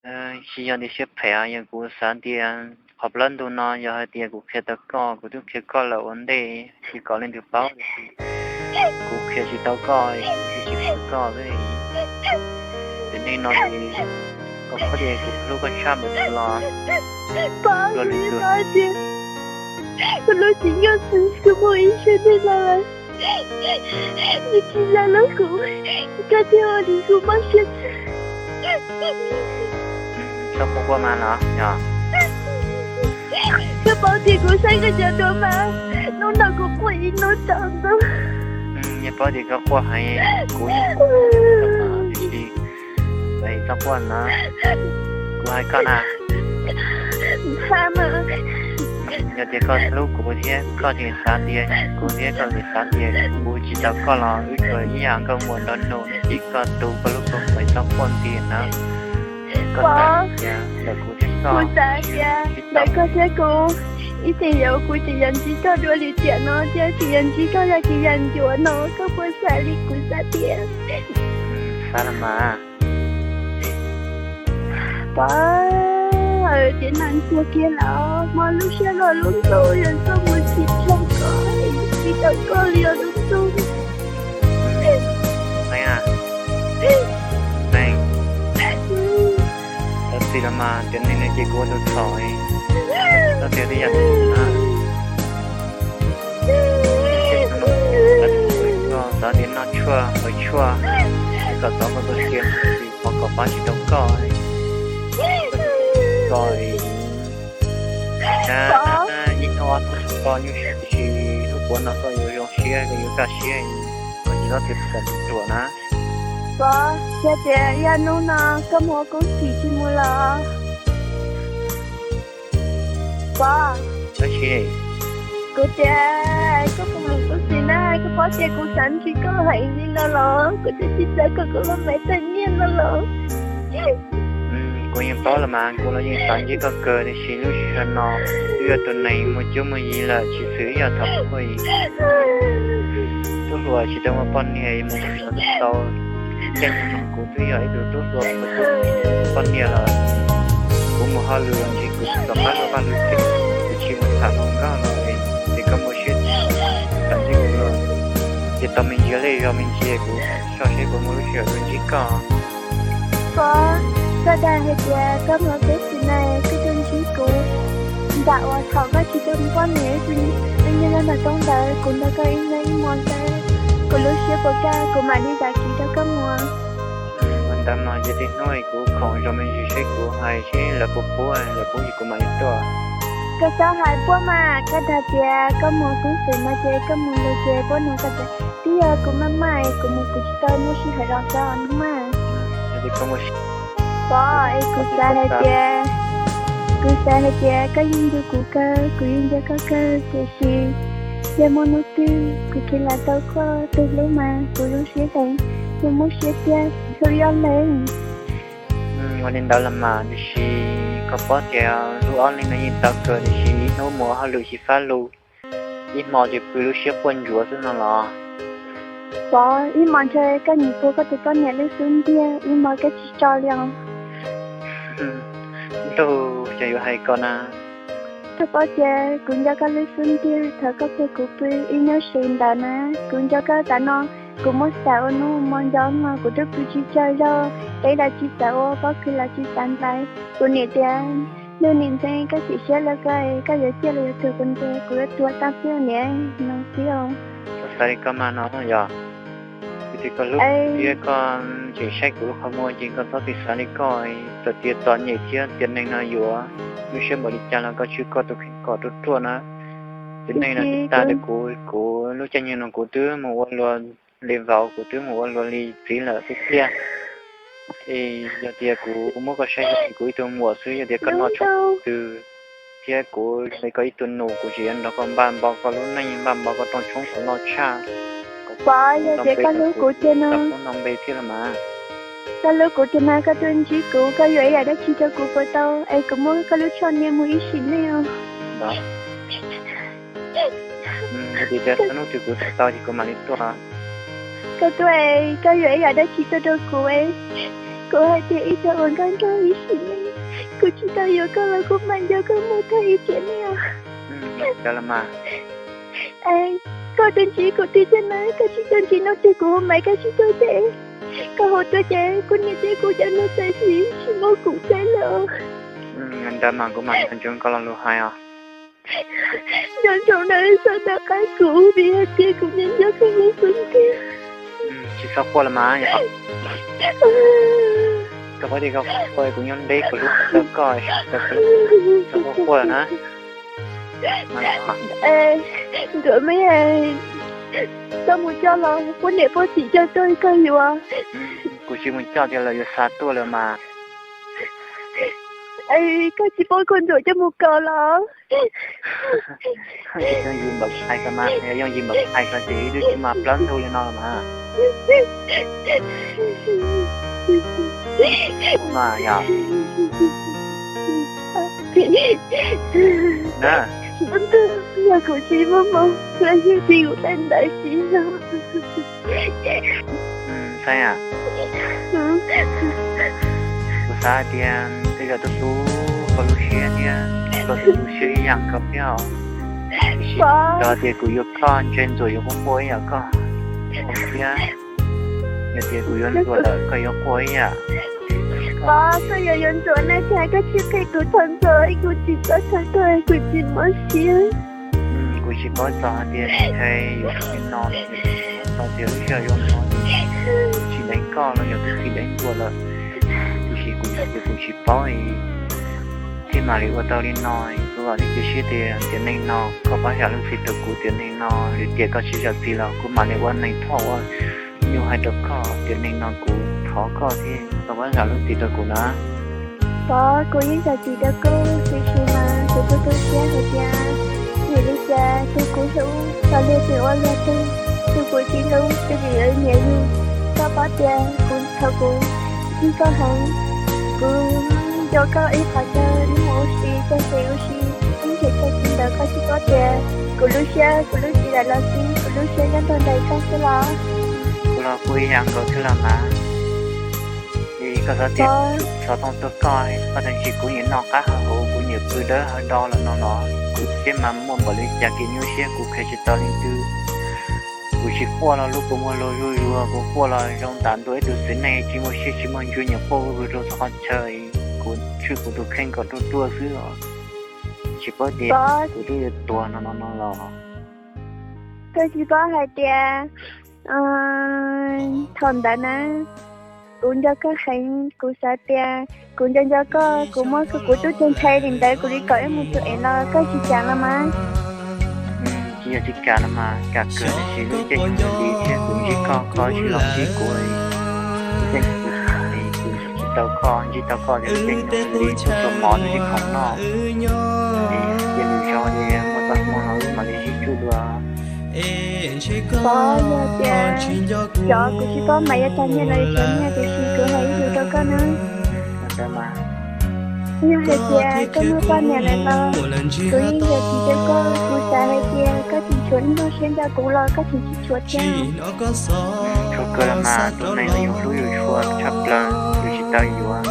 Tsis yog tias siab phem, yog kuv xav tias qhov plab ntug no yog hais tias kuv qhia tau koj, kuv twb qhia koj lawm ua ntej, tsis kom leej twg paub, kuv qhia tsis tau koj, kuv tsis qhia koj. Ces nim no ces koj paub tias kuv hlub koj tshaj npaum twg los, pab, kuv lub cev nyuj xwb, kuv muaj ib siab dej los lawm, nws tsis zam lub kuv, koj thiaj ua rau kuv mob siab. Txhob quaj quaj mas los yog. Koj paub tias kuv saib koj cov duab mas, hnub no kuv quaj ib hnub tsaus ntuj. Yog paub tias koj quaj heev, kuv yeej, tsis, txhob quaj na, kuv hais koj na. Yog tias koj hlub kuv thiab koj tseem xav tias kuv thiab koj tseem xav tias kuv tsis tau koj los wb tsuas ib yam nkauj muam nraug nus, ib koj tu koj lub kua muag, txhob quaj nti na. Pov, kuv xav tias ntawm koj thiab kuv, ib txhia yam kuv tseem yuav ntsib koj dua li tiam no thiab tseem yuav ntsib koj zaj kev yam ncuav no, koj puas xav li kuv xav tias? Xav los mas. Pov, ces nas ntxuag kiag los mob lub siab luag lub ntuj, yog koj mus tsis tshua koj, tsis tau koj li os lub ntuj. Txhob txhij los mas, tiam neeg no ces kuv ua tus txhaum, txhob tias tej yam no. Xav tias noj tshuaj haus tshuaj kom txov koj tus sia, qhov kom pab tsis tau koj. Koj ib hnub ob hnub koj nyuaj siab tiam sis hnub puav no koj yuav zoo siab, koj yuav kaj siab, koj tsis txhob tias ruam na. Pov, yog tias yog hnub no koj mus ua koob txim tsis mus los? Pov, kuv tias koj mus ua koob txim na, koj paub tias kuv xav ntsib koj heev li no los, kuv twb tsis xav kom koj los mam tag nyiaj no los. Kuv yeej paub los mas, kuv los yeej xav ntsib koj kawg tiam sis lub sij hawm no twb yog tus neeg muaj cuab muaj yig lawm, tsis xws yog thaum kuv tub hluas tsis tau muaj poj niam mus tau. Tej no kuv twb yog ib tug tub hluas muaj cuab muaj yig poj niam lawm, kuv mus hauj lwm los ntshe kuv tsis txaus qab luag vaj luag tsev, kuv tsis mus tham hluas nkauj los es koj muaj siab xav ntsib kuv los, ces tau me ntsis lej zog me ntsis kuv soj seb puas muaj lub sij hawm tuaj ntsib koj. Pov, koj dag hais tias koj mus ua koob txim na koj tuaj ntsib kuv, nram uas thaum koj tsis tau muaj poj niam, twb nyob nyob ntawm roob ntawd kuv nrog koj ib hnub ib hmo ntawd, kuv lub siab puas kaj kuv mam li zam kev rau koj mus. Ua ntawd mas ces tej hnub kuv khoom zov me ntsis seb kuv hais seb lawv puas pub, lawv pub ces kuv mam li tuaj. Koj txhob hais puab mas, koj dag tias koj mus koob txim no ces koj mus lawm ces puab nug koj tias twb yog kuv maj maj es kuv mus kuv tsis tau muaj sij hawm los xyov no mas. Pov, es kuv xav hais tias, kuv xav hais tias koj yeej nco kuv kawg, kuv yeej nco koj kawg tiam sis yog muaj hnub twg kuv kheev lam tau koj tus hlub mas kuv zoo siab heev, yeej muaj siab tiag hlub ib ob leeg. Ua li ntawd los mas, tiam sis koj paub tias hlub ob leeg no yeej tau kawg tiam sis ib hnub mus ua hauj lwm xyiv fab lug, ib hmo ces pw lub siab quaj ntsuav xwb no los. Pov, ib hmo ntshe koj nyiam puag koj tus poj niam lub xub ntiag, ib hmo koj tsis tso li os. Ntuj, cas yuav hais koj na. Koj paub tias kuv nco koj lub xub ntiag thaum koj puag kuv pw ib nyuag sev ntawd na. Kuv nco koj tas no, kuv muab xav ua hnub ua hmo nco no kuv twb pw tsis tsaug zog, teb los tsis xav ua, pob kws los tsis xav ntaiv. Kuv niam tias, ntuj niam ntxeev, koj chim siab los koj, koj yuav ciaj los yuav tuag kuv ntes, kuv yuav tuag tag xwb niam, no xwb os. Koj xav li koj mas no yog, vim tias koj hlub thiab koj tseem saib kuv lub qhov muag ces koj txhob txwm xav li koj. Txawm tias txom nyem thiab tiam neeg no yuav lub siab npaum li cas los koj tswj koj tus kheej kom ruaj ruaj na. Tiam neeg no tsis tas rau kuv, kuv lub caij nyoog no kuv twb mus ua luag li vauv, kuv twb mus ua luag li txiv lawm xwb tiag. Es yog tias kuv muab koj saib zoo li kuv ib tug muam xwb, yog tias koj noj tshoob twg thiab kuv li koj ib tug nus, kuv tseem yuav nrog koj npaj npau koj lub neej, npaj npau koj rooj tshoob kom loj tshaj. Pov, yog tias koj hlub kuv tiag no, koj hlub kuv tiag no koj tuaj ntsib kuv, koj yuav ib yam dab tsi rau kuv puas tau es kuv muab koj lub tsho niam mus ib sim neej os. Yog tias txog hnub twg kuv tau ces kuv mam li tuaj. Koj tuaj, koj yuav ib yam dab tsi tuaj rau kuv es Kuv hais tias ib txhia uas nkauj nraug ib sim neej, kuv tsis tau yuav koj los kuv mam nco koj mus tag ib tiam neej os. Koj twb ntsib kuv tiag tiag na, koj tsis tau ntsib no ces kuv hu Maiv Kaj Sib Tuag ces koj hu tuaj ces kuv niam thiab kuv cov neeg txawm tsis tsis muab kuv txeeb lawm. Ntawd mas kuv mam nco ntsoov koj lo lus hais os. Nco ntsoov na, txhob nco qab kuv vim hais tias kuv nco nco koj lub xub ntiag. Tsis txhob quaj los mas. Koj paub tias koj quaj kuv nyob deb kuv hlub tau koj, tsis tau koj, txhob quaj quaj na. Ntuav me, koj mus coj los poj niam poj txiv coj tuaj koj yuav. Kuv tsis mus coj tias lawv yuav xa tuaj lawm mas. Koj tsis paub koj Ntsuam coj mus kaw los? Yooj yim npaum hais ko mas, yooj yim npaum hais ko ces ib lub tsis mas plaub ntug li no los mas. Mas yog na, yog kuv tsis muaj hmoo los yeej tsis kuv tej ntawd tsis yog. Xeeb, kuv xav tias tej zaum tus hlub koj lub siab thiab koj tus lub siab ib yam nkaus thiab os. Tiam sis yog tias kuv yuav koj ntshe Ntsuam yuav quaj quaj ib yam koj thiab. Yog tias kuv yuav Ntsuam lawm koj yuav quaj ib yam. Pov, koj yuav yuav Ntsuam ne, cas koj tsis qhia kuv thaum ntxov es kuv tsis txawj thaum koj es kuv tsis mob siab. Kuv tsis paub txog hais tias ntshe yuav li no, txog tias lub sij hawm zoo no tsis deev koj los yog twb tsis deev Ntsuam lawm. Tiam sis kuv yog tias kuv tsis paub thiaj mam li ua tau li no. Kuv vam thiab cia siab tias tiam neej no koj pab zam lub txim rau kuv, tiam neej no lwm tiam koj sib zam txim los kuv mam li ua neeg thoj ua nyuj hais rau koj, tiam neej no kuv thov koj thiab koj pab zam lub txim rau kuv na. Pov, kuv yeej zam txim rau koj, tiam sis mas kuv kuj tu siab hais tias vim li cas tus kuv hlub tau luag twg ua luag twg, tus kuv tsis hlub tus tseem yuav nyiam yus. Koj paub tias kuv thaum kuv ntsib koj heev, kuv nco koj ib qho chaw hnub mus ua si, txog tsev ua si, ib nrhiav chaw tsis ntawd koj tsis paub tias kuv lub siab, kuv lub tsis daim los xij, kuv lub siab nyob rau ntawm koj xwb los. Kuv los kuj ib yam nkaus thiab los mas. Koj xav tias xov tooj tuaj koj, koj tias tsis kuv nyiam noj qab hav huv, kuv nyiam pw dawb hav do los no los kuv thiab mas muaj npaum li cas kev nyuaj siab kuv qhia tsis tau leej twg. Kuv tsis quaj los lub kua muag luag zuj zus, kuv quaj los zoo tam ntua ib tug txiv neej tsis muaj siab tsis muaj ntsws nyiam quaj vwg vwg rau txhua qhov chaw. Kuv tshwj kuv tus kheej kom ruaj ruaj xwb os. Tsis paub tias kuv twb yuav tuag no no no los. Koj tsis paub hais tias thaum ntawd na, kuv nco koj heev, kuv xav tias kuv nco nco koj, kuv muab kuv tub tug nthe li ntawd kuv li kom wb mus tus ev los koj tsis kam los mas. Tsis yog tsis kam los mas, kam kawg, tiam sis lub caij nyoog li thiab kuv ntsib koj, koj tsis los ntsib kuv, lub caij nyoog li kuv tsis tau koj, ntsib tau koj ces lub caij nyoog li kuv tsuas mov ntsib khoom noj, ces cia li zov li muaj txoj hmoo los wb mam li sib tsuj dua. Pov, yog tias xyov kuv tsis paub mas yuav tag nyiaj los yuav txom nyiaj, tiam sis kuv hais ib lus rau koj na. Yog hais tias koj muaj poj niam lawm los kuv yeej zam txim rau koj, kuv xav hais tias koj tseem tshuav ib nplooj siab nrog kuv los koj tseem tsis tshuav thiab. Tshuav kawg los mas, tus neeg uas yus hlub yus tshua tshaj plaws yus tsis tau yuav.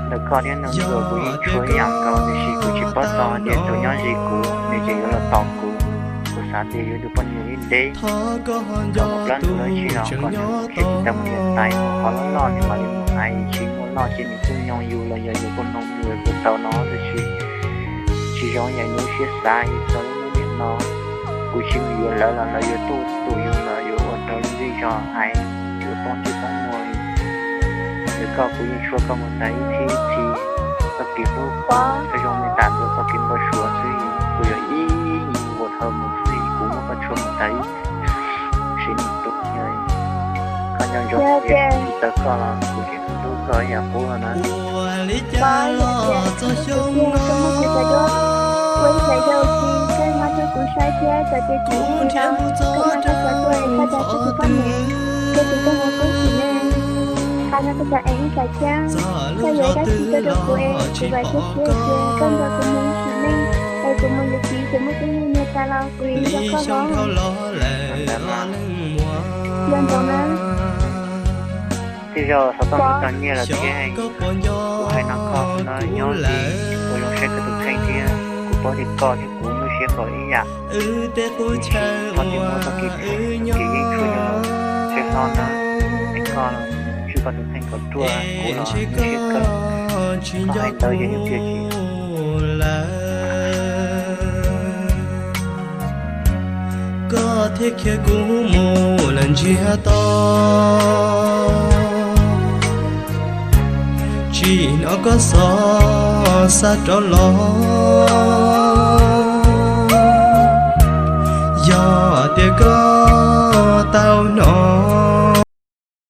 Ntawm koj thiab nws ntawm kuv yeej tshuav ib yam nkaus, tiam sis kuv tsis paub txog tias tus nyob ze kuv nws tseem yuav los tos kuv. Kuv xav tias yuav tus poj niam ib ntev kom mus plaub ntug dab tsi los kom nws thiaj tsis tau mus niam tais mus qhov loj loj nws mam li mus hais, tsis muaj loj ces nws kuj nyoog yus los yog yus kuj noog yus kuj tau no, tiam sis tsis zoo yam yus siab xav txog lub niam no. Kuv tsis mus yuav lawv los lawv yuav tuaj tus yus los yuav ua rau lub ntsej zog hais yuav poob ntsej poob muag. Ntawm koj kuv yeej tshua koj mus tag ib txhis ib txhis, txoj kev hlub koj zoo li tam ntua txoj kev npau suav xwb, kuv yog ib nyuag ua dhau mus xwb, kuv muab koj tshua mus tag ib sim neej tus. Koj nco ntsoov tias tsis tau koj los kuv tseem hlub koj ib yam qub no na. Pov, yog tias kuv tiag koj muab kuv cov duab ua ib yam yau ces koj mam tuaj kuv saib thiab, txawm tias tsis ua li no koj muab koj cov duab es koj dag koj tus poj niam, koj tus koj mus kub sim neej, qhia no koj cov ev ib tsam thiab. Koj yuav dab tsi rau rau kuv es kuv vam thiab cia tias koj nrog kuv mus ib sim neej, es kuv mus yuav txiv ces muaj tub muaj nyuag tas los kuv yeej nco koj hov. Nco ntsoov na. Tej zaug xov tooj tau nyiaj lawm thiab, kuv hais no koj no nyob li ua zoo saib koj tus kheej thiab, kuv paub tias koj thiab kuv muaj siab npaum ib yam. Tiam sis txhob tias muaj txoj kev phem, kev yeeb tshuaj coj los tsev hlob na, es koj tswj koj tus kheej kom ruaj, kuv los muaj siab kawg, koj hais ntawd ces yeej tsis lawm. Koj thiaj khiav kuv mus lawm ntsiag to. Tsim no koj xov xa rov los, yog tias koj tau hnov